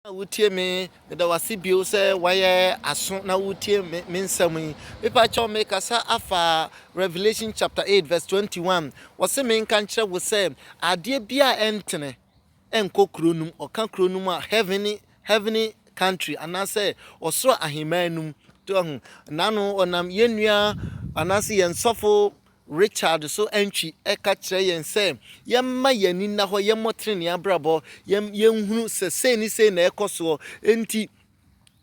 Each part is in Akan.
A wotie me, meda wo ase bio sɛ woayɛ aso na wotie me, me nsɛm yi. Mepa kyɛw mekasa afa Revelation chapter 8 verse 21. Wɔse menka nkyerɛ wo sɛ adeɛ bi a ɛntene ɛnkɔ kuro no mu. Ɔka kuro no mu a heavenly, heavenly country anaasɛ ɔsoro ahemman no mu. To ho. Nano ɔnam yɛn nua anaasɛ yɛn sɔfo Richard so Antwi ka kyerɛ yɛn sɛ yɛmma yɛn ani nna hɔ, yɛmmɔ trenee abrabɔ, yɛnhunu sɛ sei ne sei na ɛkɔ soɔ. Enti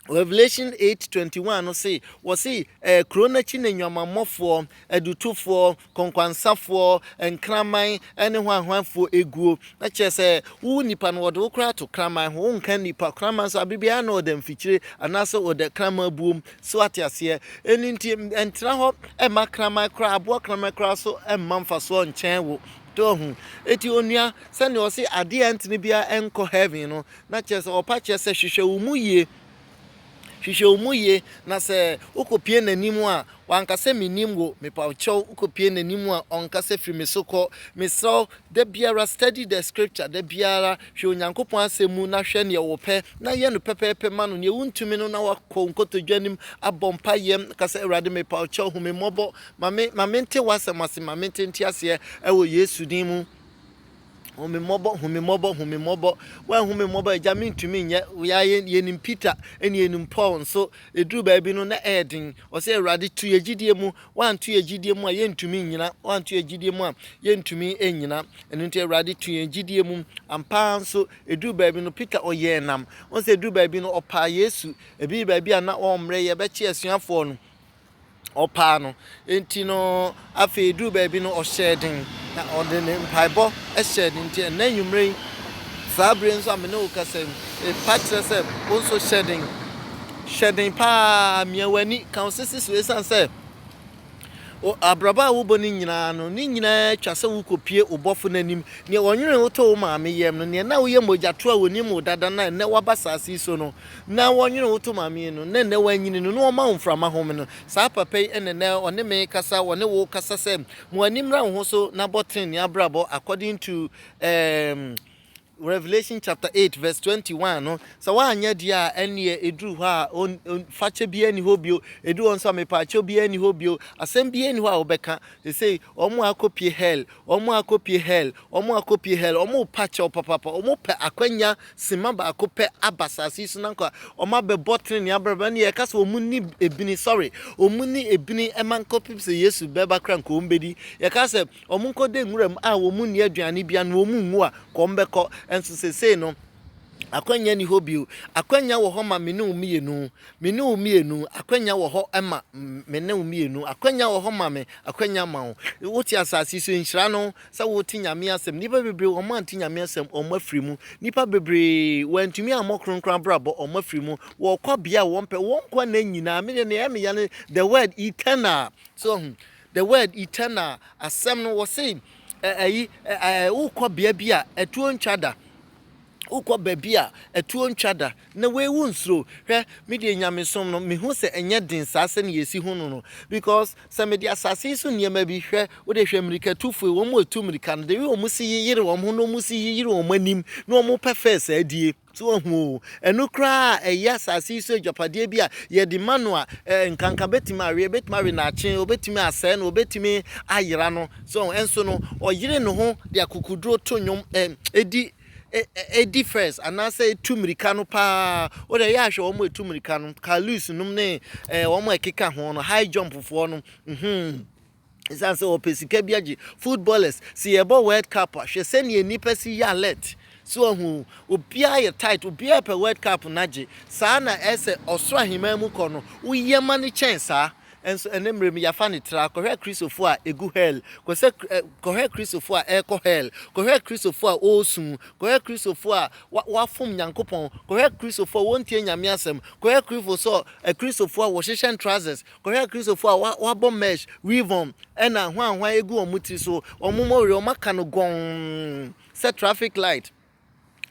Revelation 8:21 no se, wɔse eh, kuro no akyi na nnwamammɔfoɔ, adutofoɔ, kɔnkwansafoɔ, nkraman ne hwanhwanfoɔ eguo. Na kyerɛ sɛ wo nipa no wɔde wo koraa to kraman ho, wonka nipa. Kraman nso abere biara na ɔda mfikyire anaasɛ ɔda kraman buom. So ate aseɛ? Ɛno nti, ɛntena hɔ mma kraman koraa, aboa kraman koraa so mma mfasoɔ nkyɛn wo. To ahu. Eti onua, sɛnea ɔse adeɛ a ɛntene biara ɛnkɔ heaven no, na kyerɛ sɛ ɔpa kyerɛ sɛ hwehwɛ wo mu yie. Hwehwɛ wo mu yie, na sɛ wokɔpie n'anim a, Wanka sɛ mennim wo, mepa wo kyɛw, wokɔpie n'anim a ɔnka sɛ firi me so kɔ. Mesrɛ wo, da biara study the scripture, da biara hwɛ Onyankopɔn asɛm mu na hwɛ neɛ wɔpɛ na yɛ no pɛpɛɛpɛ ma no, neɛ wontumi no na wakɔ wo nkotodwe anim abɔ mpaeɛ ka sɛ Awurade mepa wo kyɛw, hu me mmɔbɔ, ma me ma mente w'asɛm ase, ma mente nteaseɛ ɛwɔ Yesu din mu. Hu me mmɔbɔ, hu me mmɔbɔ, hu me mmɔbɔ. Woanhu me mmɔbɔ agya mentumi nyɛ. Yɛ yɛnim Peter ɛne yɛnim Paul nso. Ɛduru baabi no na ɛyɛ den. Ɔsɛ Awurade to yɛ gyidie mu. Woanto yɛ gyidie mu a yɛntumi nnyina. Woanto yɛ gyidie mu a yɛntumi nnyina. Ɛno nti Awurade to yɛn gyidie mu. Ampa ara nso ɛduru baabi no Peter ɔyɛɛ nam. Wɔn sɛ ɛduru baabi no ɔpaa Yesu. Ebi baabi a na ɔmmrɛ yɛbɛkye asuafoɔ no. Ɔpaa no. Enti no, afei eduruu baabi no, ɔhyɛɛ den, na ɔde ne mpaebɔ hyɛɛ den. Nti ɛnnɛ anwummere yi, saa bere nso a me ne wo kasa yi, epa kyerɛ sɛ wo nso hyɛ den. Hyɛ den paa, mia w'ani, ka wo sisi so, esiane sɛ abrabɔ a wobɔ no nyinaa no, ne nyinaa twa sɛ wokɔpie wo bɔfo no anim. Nea ɔnwenee wo too wo maame yam no, nea na woyɛ mogyatoa a wɔnim wo dada na ɛnnɛ woaba asase yi so no, na wɔnwene wo to maame yi no, na nnɛ wanyini no, na wɔma wo mframa home no, saa papa yi na nnɛ ɔne me kasa, ɔne wo kasa sɛ, ma w'ani mmra wo ho so na bɔ trenee abrabɔ according to um, Revelation chapter 8 verse 21 no, sɛ woanyɛ deɛ a ɛnneɛ ɛduru hɔ a fakyɛ biara nni hɔ bio, ɛduru hɔ nso a mepaakyɛw biara nni hɔ bio, asɛm biara nni hɔ a wobɛka. Sesei wɔn a akɔpie hell, wɔn a akɔpie hell, wɔn a akɔpie hell, wɔn repa kyɛw papapa, wɔn pɛ akwanya sima baako pɛ aba asase yi so na nka wɔn abɛbɔ tenenee abrabɔ ɛne yɛka sɛ wɔn ni ebini sorry wɔn ni ebini ɛma nkɔpem sɛ Yesu bɛba kora nka wɔn bɛdi yɛka sɛ wɔn nkɔda nwura mu a wɔn nni aduane bia na wɔn nwu a kɔ wɔn bɛkɔ ɛnso sesei no akwanya ni hɔ bio akwanya wɔ hɔ ma me ne wo mmienu Me ne wo mmienu, akwanya wɔ hɔ ma me ne wo mmienu, akwanya wɔ hɔ ma me, akwanya ma wo. Wote asase so nhyira no sɛ wote Nyame asɛm. Nnipa bebree wɔn ante Nyame asɛm, wɔn afiri mu. Nnipa bebree wɔantumi ammɔ kronkron abrabɔ, wɔn afiri mu. Wɔkɔ bea a wɔn pɛ, wɔn nkwa nna nyinaa. Me deɛ nea ɛyɛ me ya ne the word eternal. So the word eternal asɛm no wɔse ɛyi wokɔ bea bi a ɛtuo ntwa da. Wokɔ baabi a atuo ntwa da, na wei wonsuro. Hwɛ, me deɛ nyamesom no, mehu sɛ ɛnyɛ den saa sɛnea yɛsi hu no no. Because sɛ mede asase yi so nneɛma bi, hwɛ, wode hwɛ mmirikatufoɔ yi, wɔn a wɔtu mmirika no, the way wɔn si yeyere wɔn ho na wɔn si yeyere wɔn anim na wɔn pɛ fɛs adie. So wahu o? Ɛno koraa a ɛyɛ asase yi so agyapadeɛ bi a yɛde ma no a, eh, nkanka bɛtumi awe, ɛbɛtumi awe n'akye, wɔbɛtumi asɛe no, wɔbɛtumi ayera no. So ɛnso no, ɔyere ne ho de akokoduro to nnwom, eh, ɛdi ɛdi first anaasɛ ɛtu mmirika no paa wode ɛyɛ ahwɛ wɔn ɛtu mmirika no Carlos nom ne ɛɛ wɔn a ɛkeka ho no high jump foɔ no mhm ɛsiane sɛ wɔpɛ sika bi agye footballers sɛ yɛbɔ world cup a hwɛ sɛnea nnipa si yɛ alert so ahu obiara yɛ tight obiara pɛ world cup no agye saa na ɛsɛ ɔsoro ahemman mu kɔ no woyɛ ma no kyɛn saa Nso ɛnnɛ mmerɛ mu yɛafa no tra. Kɔhwɛ Kristofoɔ a ɛgu hell. Kɔsɛ kɔhwɛ Kristofoɔ a ɛrekɔ hell. Kɔhwɛ Kristofoɔ a wɔresu. Kɔhwɛ Kristofoɔ a wɔafom Nyankopɔn. Kɔhwɛ Kristofoɔ a wɔntie Nyame asɛm. Kɔhwɛ Kristofoɔ Kristofoɔ a wɔhyehyɛ trousers. Kɔhwɛ Kristofoɔ a wɔabɔ mesh, weave-on, ɛna hwanhwan egu wɔn tiri so. Wɔn mmɔwerɛ wɔn aka no gɔnn sɛ traffic light.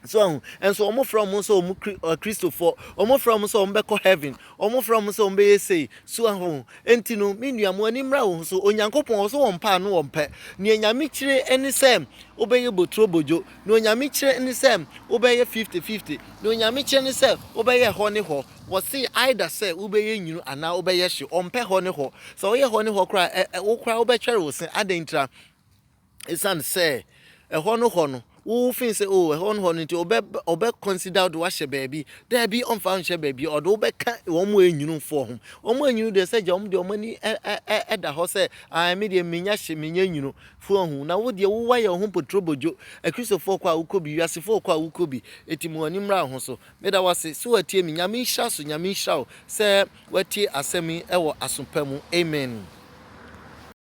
So ahu? Nso wɔn frɛ wɔn sɛ wɔn Kristofoɔ, wɔn frɛ wɔn sɛ wɔn bɛkɔ heaven, wɔn frɛ wɔn sɛ wɔn bɛyɛ sei. So ahu? Enti no, me nua, mo ani mmra wo ho so. Onyankopɔn wɔ so wɔn pɛ ano wɔn pɛ. Nea Nyame kyerɛ ne sɛ wobɛyɛ boturo bodwo. Nea Onyame kyerɛ ne sɛ wobɛyɛ 50-50. Nea Onyame kyerɛ ne sɛ wobɛyɛ hɔ ne hɔ. Wɔse either sɛ wobɛyɛ nwunu anaa wobɛyɛ hye. Ɔmpɛ hɔ ne hɔ. Sɛ woyɛ hɔ ne hɔ koraa ɛ, ɛ, wo koraa wobɛtwɛre wo se. Adɛn ntira? Esiane sɛ ɛhɔ no hɔ no, wo feel sɛ oh ɛhɔ no hɔ no nti ɔbɛ ɔbɛ consider wode wahyɛ baabi. Daabi, ɔmfa wo nhyɛ baabi. Ɔde wo bɛka wɔn a ɛnyunufoɔ ho. Wɔn a ɛnyunu deɛ sɛ gya wɔn deɛ wɔn ani ɛda hɔ sɛ ah me deɛ menya hye menya nyunu. Fo ahu. Na wo deɛ wo wayɛ wo ho potrobodwo. Akristofoɔ kɔ a wokɔ bi, wiasefoɔ kɔ a wokɔ bi. Eti mo ani mmra wo ho so. Meda wo ase sɛ watie me. Nyame nhyira so, Nyame nhyira wo sɛ watie asɛm yi wɔ aso pa mu. Amen.